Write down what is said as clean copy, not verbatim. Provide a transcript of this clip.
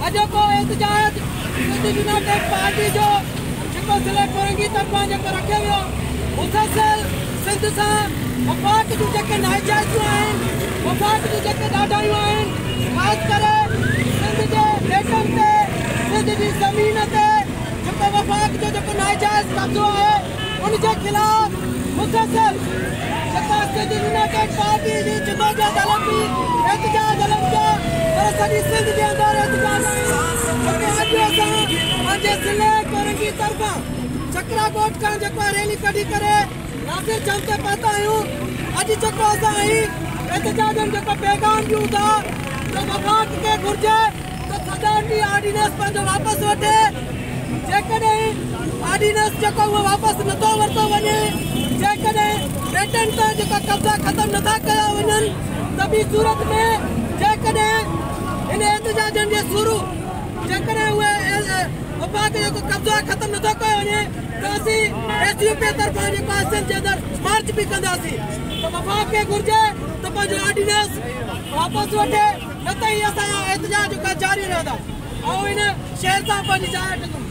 اڄوڪو احتجاج Sindh united party جو جيڪو ضلعي ڪورنگي طرفان جيڪو رکيو ويو، مسلسل سنڌ سان وفاق جون جيڪي ناانصافيون آهن، وفاق جون جيڪي ڏاڍايون آهن، خاص ڪري سنڌ جي ٻيٽن تي، سنڌ جي زمين تي جيڪو وفاق جو جيڪو ناجائز قبضو آهي، ان جي خلاف مسلسل جيڪا سنڌ يونائيٽيڊ پارٽي جي جدوجهد هلن ٿي، احتجاج هلن پيا، پر سڄي سنڌ جي اندر احتجاج آهن. جيڪو اڄ اسان پنهنجي ضلعي ڪورنگي طرفان چڪرا ڳوٺ کان جيڪو ريلي ڪڍي ڪري ناصر چوڪ تي پهتا آهيون. اڄ جيڪو اسان هي احتجاجن جيڪو پيغام ڏيون ٿا ته وفاق کي گهرجي ته صدارتي آرڊيننس پنهنجو واپس وٺي. جيڪڏهن آرڊيننس جيڪو اهو واپس نٿو ورتو وڃي، جيڪڏهن ٻيٽن تان جيڪا قبضا ختم نٿا ڪيا وڃن، ته ٻي صورت ۾ جيڪڏهن هن احتجاجن جي شروع جيڪڏهن اهي وفاق جيڪو قبضو آهي ختم نٿو ڪيو وڃي، ته اسين ايس يو پي طرفان جيڪو آهي سنڌ جي اندر مارچ به ڪنداسين. ته وفاق کي گهرجي ته پنهنجو آرڊيننس واپس وٺي، نه ته هي اسان جا احتجاج جيڪا جاري رهندا. آئون هن شهر سان پنهنجي جاء وٺندم.